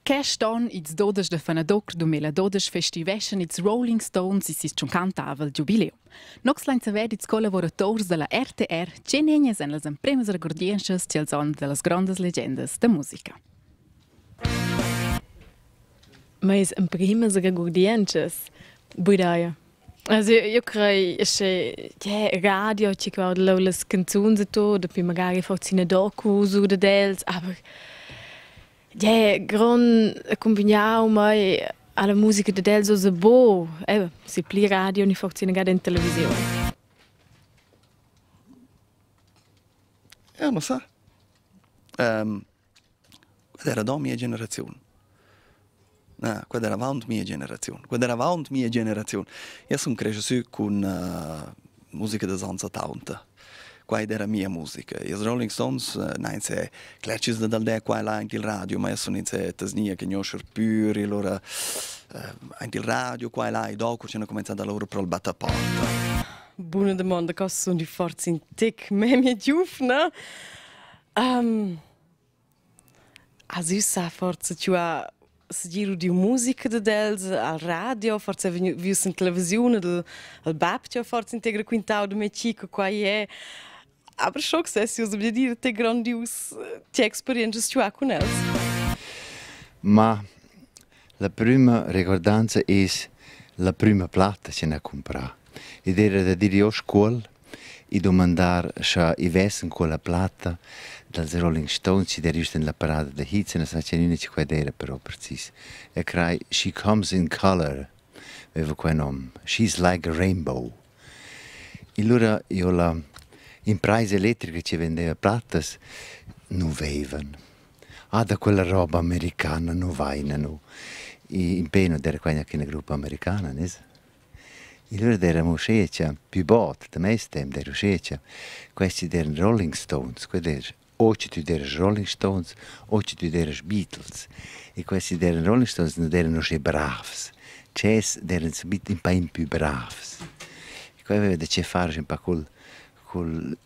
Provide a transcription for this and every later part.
Quest onn, ils 12 de fenadur 2012, festiveschan ils Rolling Stones il sis tschuncantavel giubileum. Nox lein saver ils collaborators dalla RTR tge negnas en las empremas regurdientschas tiels onns dellas grondas legendas da musica. Meis emprimas regurdientschas? Buidaia. Also io crei sche yeah, radio chi guarda leu las canzuns e tot, dapi magari forsa ina docu sur dad els, aber yeah, grond accumpagnau mei alla musica dad els ussa buc. Eben, si pli radio ni forsa ina gada in televisiun. Ja, non sa. Quella era da mia generaziun. Na, quella era avant mia generaziun. Quella era avant mia generaziun. Io sun cresciu sü cun musica da ans 70. Quai era mia musica. Ils Rolling Stones nein se cletschis da dal der qua là aint il radio, ma io sun in se tasnia che gnoscher pür e lura aint il radio qua e là e dopo c'hanno cominciato a loro pro il battaporta. Buna domanda, cosa sun die forse in tic memia giuvna? Has ussa forsa giu segir udiu musica dad els al radio, forsa vegniu vius en televisiun ed il bab ti ha forsa integra quintau da me chi che quai è. Aber schon sessi ussa dir te grandius ti experiences tu ha cun els. Ma la prüma regordanza es la prüma platta che n'ha cumprà. Ed era da dir io Scuol e dumandar scha i vessan quella platta dals Rolling Stones chi d'eira güst in la parada da hits e na sa tgenüna chi quai d'eira però precis. E crai She Comes in Colour veva quai nom. She's Like a Rainbow. E lura io la impraisa elettrica chi vendeva plattas nu veivan. Ah, da quella roba americana nu vaina nu. E impè nu d'eira quai gnanca üna gruppa americana, nes? Il lur d'eira uschè cha pü bod da meis temp d'eira uschè cha questi d'eiran Rolling Stones, quai d'eira o cha tü d'eiras Rolling Stones o cha tü d'eiras Beatles. E questi d'eiran Rolling Stones nu d'eiran uschè bravs. Tschels d'eiran subit ün pain pü bravs. E quai aveva da che far ün pa cul cul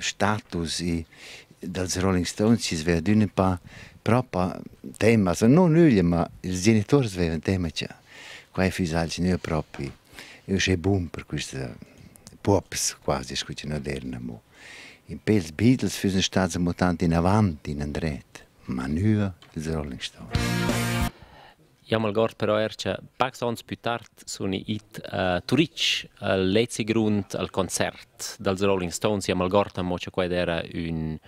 status e dals Rolling Stones chi's vaiva adüna ün pa propa temas, non nüglia, ma ils genituors vaivan tema cha quai füss alch gnü propi uschè bun per quista puobs quasi scu chi nu d'eiran amo. Impè ils Beatles füssan stats amo tant inavant inandret, ma nua ils Rolling Stones. Jau m'algord però er che pacs onns pü tard suni it a Turitg al Letzigrund al concert dals Rolling Stones. Jau m'algord amo cha quai d'eira ün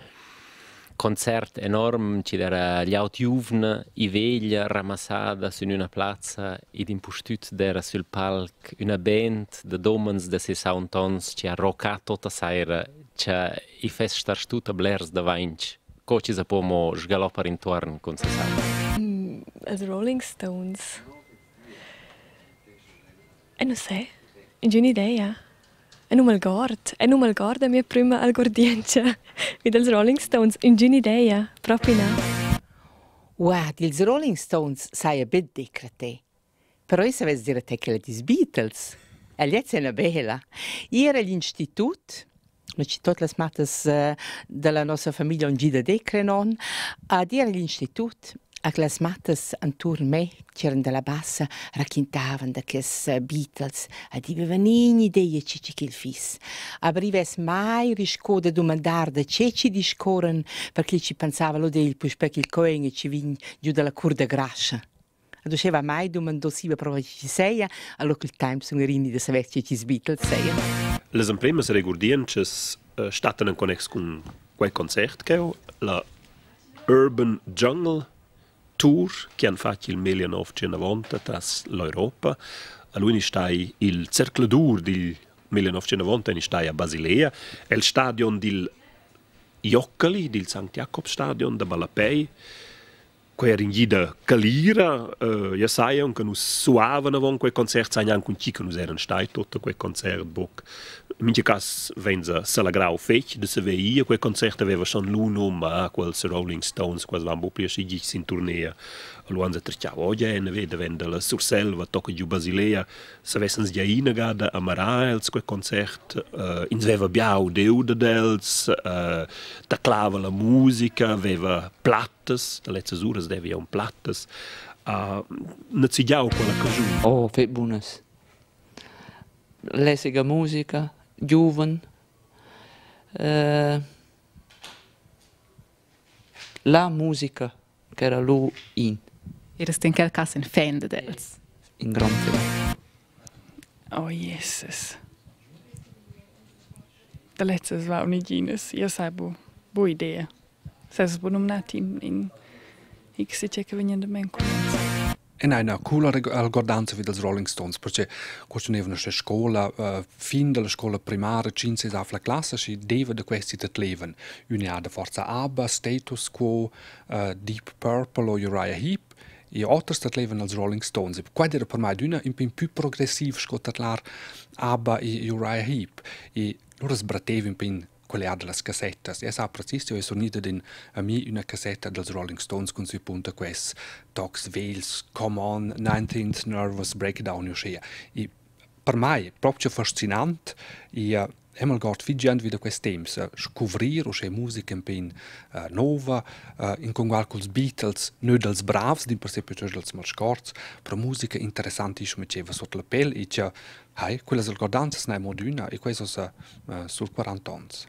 concert enorm, chi'd era glieud giuvna e veglia ramassada sün üna plazza ed impustüt d'eira sül palc üna band dad homens da sesaunt ons chi ha roccà tuotta saira cha i fess star stut a blers davainch co chi sa po mo sgaloppar intuorn cun ses auto. Els Rolling Stones. E nu sé, ingün'idea. E nu m'algord, e nu m'algord da mia prüma algordientscha vi dals Rolling Stones. Ingün'idea, propi na. Guard, ils Rolling Stones saja bet decreté. Però io savess dir a te che la dis Beatles. E gliez è una bella. Ir all'institut, ma ci tot las mattas dalla nossa famiglia on gi da decrenon, ad ir all'institut a las mattas anturn me, c'eran dalla bassa, raquintavan da ques Beatles, ad i avevan idea chi chi ch'el fiss. Aber i vess mai risco da dumandar da che chi discorren, perché ci pensava lo del puspè ch'il coen e ci vegn giù dalla cur da grascha. Ad uschè mai dumandò siva prova chi seia, allura quel temp sun rini da saver che chi's Beatles seia. Las empremas regurdientschas stattan en connex cun quei concert cheu, la Urban Jungle Tour che han fatg il 1990 tras l'Europa. Allura stai il zercladur dil 1990 stai a Basilea el stadion dil Joggeli, dil St. Jakobsstadion da ballapei. Quei era in gi da calira, jeu sai aunc che nus suavan avon quei concert, sai gnanc cun tgi che nus eran stai tut a quei concert buc. In mintga cass veinsa selegrau fetg da saver ir a quei concert, haveva schon lu num, ah, quels Rolling Stones, quels van buc pli aschi ditg sin turnea. Lu han se tertgau, oh gie, ne veda venda la Surselva tocca giu Basilea, savessens gia inagada amarar els quei concert. Ins veva bia udiu dad els, taclava la musica, veva plattas da lezzas uras. Quellas deva aunc plattas. Nezegiau quella caschun. Oh, fetg bunas. Lässiga musica, giuven. La musica ch'era lu in. Eras ti in quel cass in fan dad els? In grond fan. Oh Jesus. Da lezzas vau neginas. Io sai bu, bu idea. Sas bu numnar ti in X che vegn endament cun E nein, cool algordanza vi dals Rolling Stones, perché questo nevano sche scola, fin dalla scola primara, 5 la classe, si deva da questi tatlevan. Üna da forza ABBA, Status Quo, Deep Purple o Uriah Heep, e oters tatlevan als Rolling Stones. E quai era per mai d'üna un po più progressiv sco tatlar ABBA e Uriah Heep. E lura sbratteva un po quella da las cassettas. E sa precis, io sun ida in a mi üna cassetta dals Rolling Stones cun sü punta quests tocs vegls, Come On, 19th Nervous Breakdown, uschea. E per mai proprio fascinant e hem gort fitg jent vi da quest temps scuvrir uschè musica un pin nova in congual culs Beatles, nö dals bravs, dimpersè piuttosto dals malscorts, però musica interessantissima diceva sot la pel e che hai quellas algordanzas n'hai mo d'üna e quai sa sur 40 ons.